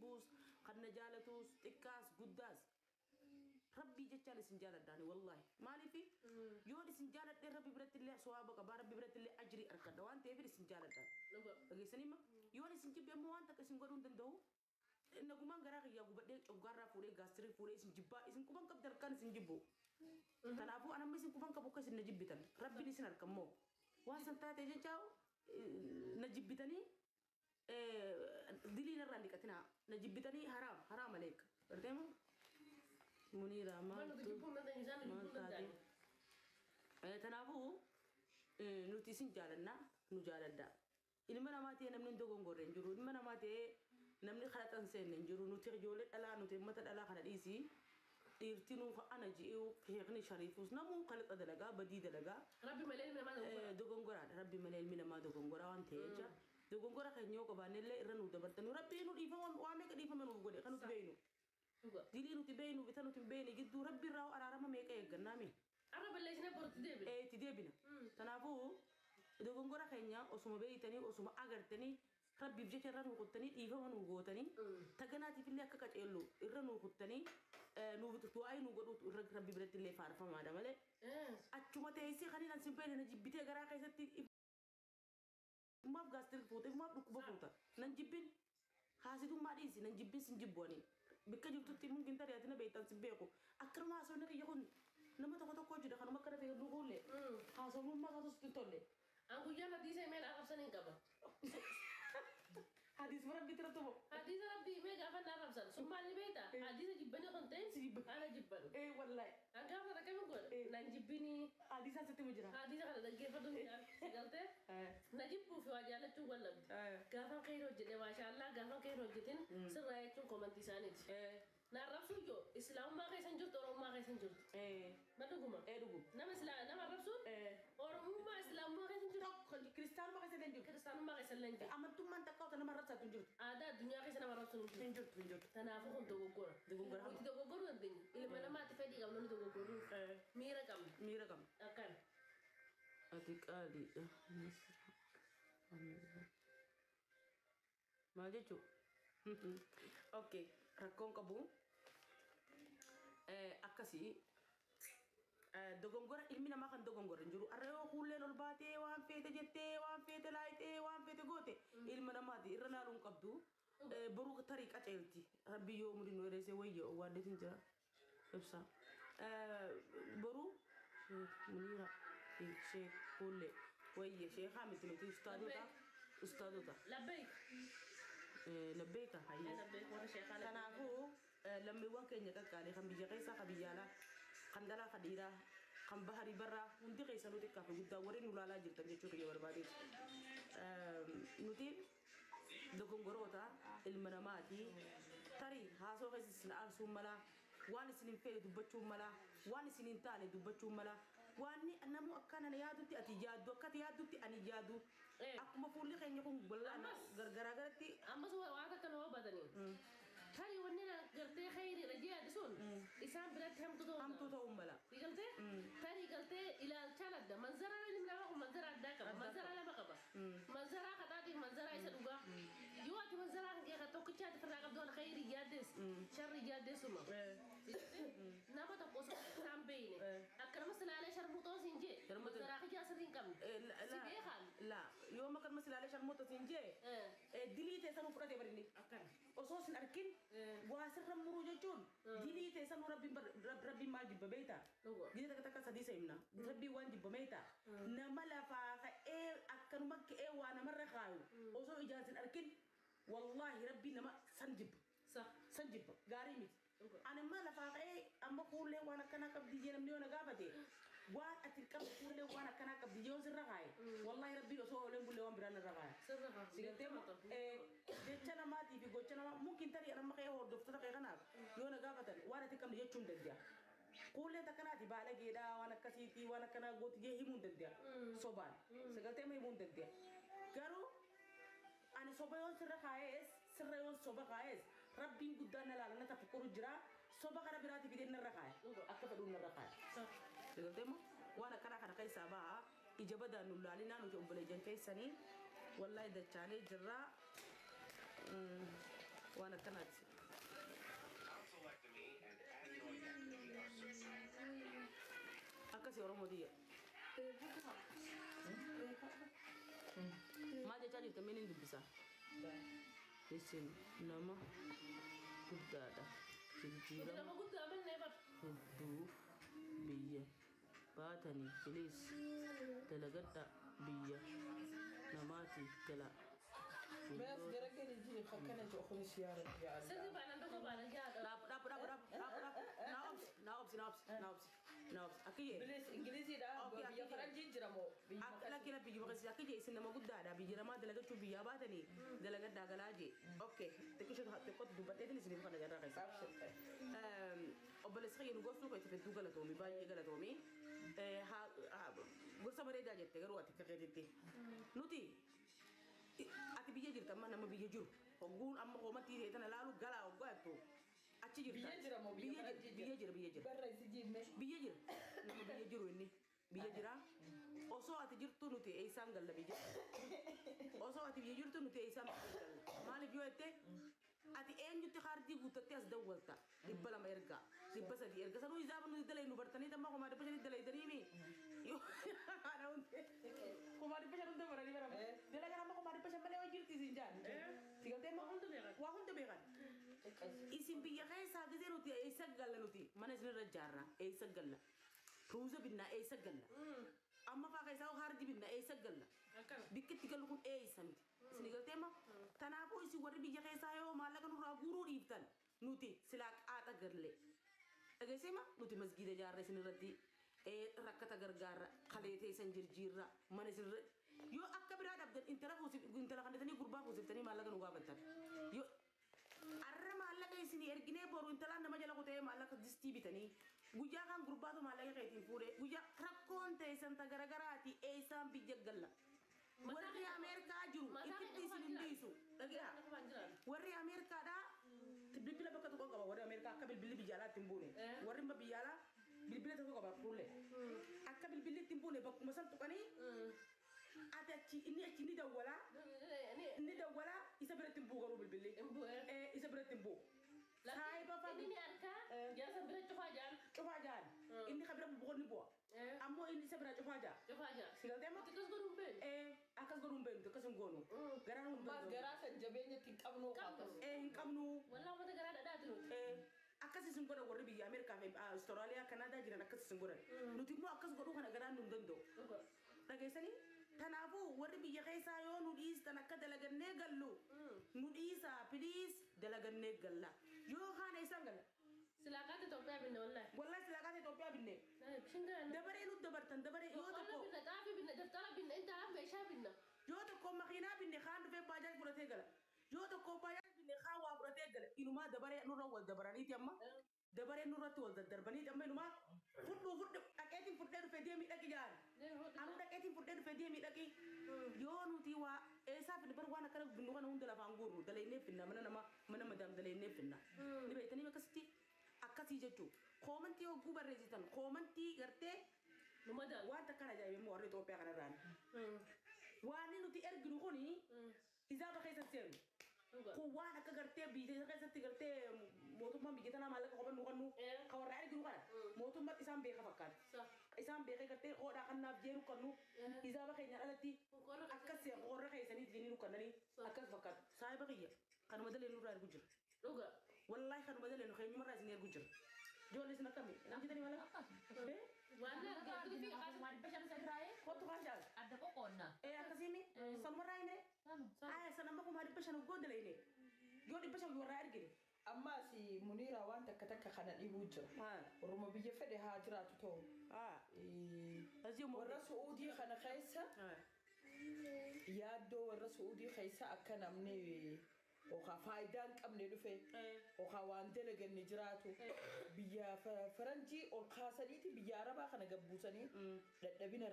jibbuus kan na jaalatuus xiqqaas guddaas rabbii jechaan isin jaaladhaani wallaahi maaliif yoon isin jaaladhe rabbi biratti illee sawaaba qabaa rabbi biratti illee ajrii argadha waan ta'eef isin jaaladhaan dhageessanima yoon isin jibbe immoo waan takka isin godhuu hin danda'u nagumaan garaa kiyyaa gubadhee coggaarraa fuudhee gaastirii fuudhee isin jibbaa isin quban qabda harkaan isin jibbu kanaafuu anamma isin quban qabu akka isin na jibbitan rabbiin isin harkammoo waan san taate jechaa na jibbitanii diliin irraa dhiqatinaa na jibbitanii haraam haraam aleek garteema Muniira maaltu maal taate kanaafuu nuti isin jaalannaa nu jaaladhaa ilma namaa ta'ee namni hin dogongorre hin jiru ilma namaa ta'ee namni kadhatan seenne hin jiru nuti ijoollee dhalaa nuti uummata dhalaa kana dhiisii dhiirti nuu ana ji'uu sheekni shariifus namuu kalaxa dalagaa badii dalagaa Rabbi malee ilmi namaa dogongora. Dogongoraadha rabbi malee ilmi namaa dogongoraa waan ta'e jecha dogongora keenya yoo qabaanne illee irra nu dabartanii rabbi nu dhiifama waa meeqa dhiifama nuuf godhe kan nuti beeynu dilii nuti beeynu bita nuti hin beeyne gidduu rabbi irraa araarama meeqa eeggannaami. Arra balleessine borti deebina. Itti deebina. Kanaafuu dogongora keenya osuma beeytanii osuma agartanii rabbiif jecha irra nu kuttanii dhiifama nu gootanii taganaatiif illee akka qaceellu irra nu kuttanii nuuf du'aa nu godhuutu irra rabbi biratti illee faarfamaadha malee achuma teessee kan hin sin beekne na jibbitee garaa keessatti maaf gaastirik fuute maaf dhukkuba fuuta nan jibbin haasidummaa dhiisi nan jibbin sin jibbu ani bikka jirtutti mungin tarii ati na beektan sin beeku akkanuma haasawni kiyya kun nama tokko tokko jira kanuma akkana ta'e nu kuulle haasawummaa isaatu sitti hin tolle. An guyyaan hadiisa himee arrabsan hin qaba. Hadiisuma rabbiitti irratti hoo. Hadiisa rabbii himee gaafa na arrabsan sun maal ni beektaa? Hadiisa jibbanii kan ta'e ana jibban. Wallaahi. An gaafa akkamiin godha? Nan jibbinii. Hadiisaan sitti himu jira. Hadiisa kana dhaggeeffatu hin galtee? Na jibbuu fi waa jaallachuu wal dhabde. Gaafan khayrii hojjedhe maashaallah gaafan khayrii hojjetin sirraa jechuun komantii isaaniiti. Na arrabsuu ijoo islaamummaa keessa hin jirtu oromummaa keessa hin jirtu. Ma dhuguma. Dhuguma. Nama islaa nama arrabsuun oromummaa islaamummaa keessa hin jirtu. Tokko kiristaanummaa keessa hin jirtu. Kiristaanummaa keessa illee hin jirtu. Amantummaan takka otoo nama arrabsaatu hin jirtu. Aadaa addunyaa keessa nama arrabsuun hin jirtu. Hin jirtu hin jirtu. Kanaafuu kun dogoggora. Dogoggora. Nuti dogoggoruu dandeenya. Ilma namaatti fedhii qabna nu dogoggoruu. Miira qabna. Miira qabna. Akkana. Ati qaaliidha. Maal jechuu? Okay, rakkoon qabu akkasii dogongora ilmi namaa kan dogongora hin jiru. Arra yoo kuulleen ol baatee waan feete jettee waan feete laayitee waan feete goote ilma namaati irra laaluu hin qabdu. Boruu tarii qaceelti. Rabbi yoo umurii nu dheeresse wayya waaddeetiin jira. Ibsa. Boruu Muniira sheek kuullee wayya sheekaa miti nuti ustaadota ustaadota. Labbeek. Labbeeka hayyee. Labbeek warra sheekaa labbeek. Kanaafuu lammiiwwan keenya qaqqaalee kan biyya keessaa kan biyya alaa kan dhalaa kan dhiiraa kan baharii barraa hundi keessanuu xiqqaa fi guddaa warri nu laalaa jirtan jechuu kiyya barbaadeeti. Nuti dogongoroota ilma namaati tarii haasoo keessa isin aarsuun malaa waan isin hin feene dubbachuun malaa waan isin hin taane dubbachuun malaa waan namuu akka ana yaadutti ati yaaddu akka ati yaaddutti ani yaadu akkuma fuulli keenya kun gargaraa garatti. Ammas waan akka nama hubatanii. Tarii wanni na gartee khayriidha jee yaade sun isaan biratti hamtuu ta'uu Hamtuu ta'uu mala. Galtee tarii galtee ilaalchaan adda manzaraa ilmi namaa kun manzaraa addaa qaba manzaraa lama qaba manzaraa kadhaatiif manzaraa isa dhugaa yoo ati manzaraa kan kee kan tokkicha ati firraa qabdu kan khayrii yaaddees sharrii yaaddeessuma nama tokko osoo isaan beeyne akka nama silaalee sharmuuxoo siin jee manzaraa kiyyaa sirrii hin qabne si beekaan. La yoo makkanuma silaalee sharmuuxoo siin jee dilii ta'e sanuu fudhatee barinni osoo sin arkin waa sirra muruu jechuun dilii ta'e sanuu rabbiin maal jibba beektaa? Gidee takka takka sadii isa himna. Rabbiin waan jibba beektaa? Nama lafaa ka'ee akkanuma ka'ee waa namarra kaayu osoo ijaan sin arkin wallaahi rabbiin nama san jibba. San jibba gaarii miti. Ani amma lafaa ka'ee amma kuullee waan akkanaa qabdi jee namni yoo na gaafate waan ati qabdu kuullee waan akkanaa qabdi jee yoo sirra kaaye wallaahi rabbiin osoo ooleen bullee waan biraan irra kaaya. Si galtee jecha namaatii fi gocha namaa mungkin tarii amma ka'ee hordoftoota kee kanaaf yoo na gaafatan waan ati qabdu jechuu hin danda'a. Kuulleen takkanaati baalageedha waan akkasiiti waan akkanaa gooti jee himuu hin danda'a. Sobaan si galtee himuu hin danda'a. Garuu ani soba yoon sirra kaa'ees sirra yoon soba kaa'ees rabbiin guddaan na laala na tafakkaru jira soba kana biraati fidee narra kaa'e akka fedhuun narra kaa'e. Si galtee moo waan akkanaa kana keessaa ba'a ija badaan nu laalinaa nuti obboleeyyan keessanii wallaahi dachaanee jirra waan Akkanaati. Akkasii Oromoo tiyya. Maal jechaa jirta? Mee niin dubbisa. Isin nama guddaadha. Jijjiirama Nama guddaa mallee bar. hedduuf biyya baatanii, please dalagadha, biyya namaati gala. Bees garagari jiri akkana jedhu kunis, yaa Rabbi yaa Allah. Sirri baanaan tokko baanaan jaadha. Dhaab, dhaab, dhaab, dhaab, dhaab, dhaab. Naa obsi, naa obsi, naa obsi, naa obsi, naa obsi. Akkiyyee. Bilis Ingiliziidha. Okay, biyya akki faranjiin jira moo biyya Akka lakkina biyya bakka akka jee, isin nama guddaadha, biyya namaa dalagachuu biyyaa baatanii dalagadhaa galaa jee. Okay, xiqqisho xiqqootu dubbadheetin isiniif kana jarraa keessa. Abshir. Obboleessi kiyya, nu gorsuu keetiif hedduu galatoomi, baay'ee galatoomi. Gorsa bareedaa jette, garuu ati akka keetitti. Nuti ati biyya jirta, amma nama biyya jiru hogguun amma koomatti ta'e tana laalu galaa hoggaa jettu achi jirta. Biyya jira moo biyya faranjii? Biyya jira, biyya jira. Barra isi jimme. Biyya jira, nama biyya jiru, inni biyya jira. Osoo ati jirtu nuti eessaan galla biyya? Osoo ati biyya jirtu nuti eessaan galla? Maaliif yoo jette, ati eenyutti kaardii guuttattee as dawwalta? 200 ergaa, 300 erga, sanuu isaaf nuti dalaynu bartanii tamma 500,000 dalaydaniimi. 500,500 hunda baranii barama dalagan amma 500,000 malee waa jirti isin jaan si galtee Waa hunda beekan. Waa hunda beekan. Isin biyya keessaa gisee nuti eessa galla? Nuti mana isinirra ijaarra, eessa galla? Ruuza binnaa, eessa galla? Amma faa keessaa kaardii binnaa, eessa galla? Akkana. Bikki itti gallu kun eessa nuti isin galtee ma? Kanaafuu isin warri biyya keessaa yoo maallaqa nurraa guuruu dhiiftan, nuti silaa qaaxa galle. Dhageessee ma? Nuti masgiida ijaarra, isin irratti rakkata gargaarra, kaleetee isan jirjiirra, mana isin irra yoo akka biraa dhabdan intala fuusif, intala kannetanii gurbaa fuusiftanii maallaqa nu gaafattan. Yoo arra maallaqa isinii erginee, boru intalaan nama jala kutee maallaqa distii bitanii, guyyaa kan gurbaatu maallaqa keetiin fuudhee, guyyaa rakkoon teessan ta garagaraati, eessaan biyya galla? Warri Ameerikaa jiru itti isin hin dhiisu, dhagaa. Warri Ameerikaadhaa bilbila bakka tokko qaba. Warri Ameerikaa akka bilbilli biyya alaa ittiin buune, warri imma biyya alaa bilbila tokko qaba fuullee akka bilbilli ittiin buune bakkuma san tuqanii, ati achi inni achi ni dawwalaa, inni dawwalaa, isa biratti hin bu'u garuu bilbilli. Isa biratti hin bu'u. Saayiba fa'aa. Inni ni harkaa jaarsa bira cufaa jaan. Cufaa jaan. Inni kan bira bu'u ni bu'a. Ammoo inni isa bira cufaa jaa. Cufaa jaan. Si galtee amma? Xiqqas godhuun beenu. Akkas godhuun hin beeknu, akkas hin goonu. Garaan hin Ammaas beeknu. garaa san jabeenya ittiin qabnu Qabnu. akkas. Hin qabnu. Wallaa uummata garaa dhadhaati nuti. Akkas isin godhan warri biyya Ameerikaa fi Awustiraaliyaa, Kanaadaa jiran akkas isin godhan. Nuti immoo akkas godhuu kana garaan nu hin danda'u. Dhageessanii? Kanaafuu warri biyya keessaa yoo nu dhiistan akka dalagannee gallu, nu dhiisaa please, dalagannee galla. Yoo kaana isaan galla. Silaa kaata Itoophiyaa binne wallaahi. Wallahi silaa kaata Itoophiyaa binne. Shingaa. Dabaree nu dabartan, dabaree yoo Boqqolloo tokko binna, xaafii binna, daftara binna, intalaa meeshaa binna. Yoo tokko makiinaa binne, kaan dhufee baajaaj fudhatee gala. Yoo tokko baajaaj binne, kaan waa fudhatee gala. Inumaa dabaree nurra wal dabaraniiti, amma dabaree nurratti wal daddarbaniiti, amma inumaa fudhuu fudhu dhaqeetiin fudhee dhufee deemii dhaqi jaan. Anuu dhaqeetiin fudhee dhufee deemii dhaqi. Yoo nuti waa eessaa finne? Bar waan akkana binnu kana hunda lafaan guurru, dalaynee finna, mana nama, mana madaam dalaynee finna. Ni beektanii akkasitti akkasii jechuun koomantii hogguu barreessitan, koomantii gartee Nu madaalu. waan takkaan ajaa'ibe immoo warri Itoophiyaa kanarraan. Waan nuti erginu kuni hisaaba keessa seenu. Kun waan akka gartee biyya keessatti gartee mootummaan biyya tanaa maallaqa qofa nu kennu kan warra erginu kana mootummaan isaan beeka fakkaata. Isaan beekee gartee qoodhaa kannaaf jeeru kannu hisaaba keenyaan alatti akkas warra keessaniiti jennee nu kennanii akkas fakkaata. Saahiba kiyya, kanuma dalee nurraa ergu jira. Dhuga. Wallaahi kanuma dalee nu keenyumarraa isin ergu jira. Ijoollee, isin akkami? Nam jedhanii maallaqa? Waan argatu fi Kottu kaan jaal. Adda qoqqoonna. Akkasiimi sanumarraa hime. Aya, sana amma 500,000 hoggoo dalayne. Yoo 500 warraa ergine. Ammaas Muniiraa, waan takka takka kana dhibuu jira. Oroma biyya fedhe haa jiraatu ta'u. Asii immoo Warra Su'uudii kana keessa yaaddoo warra Su'uudii keessa akka namni yookaan faayidaa hin qabne dhufe yookaan waan dalaganne jiraatu, biyya faranjii ol kaasaniiti biyya arabaa kana gabbuusanii dadhabina.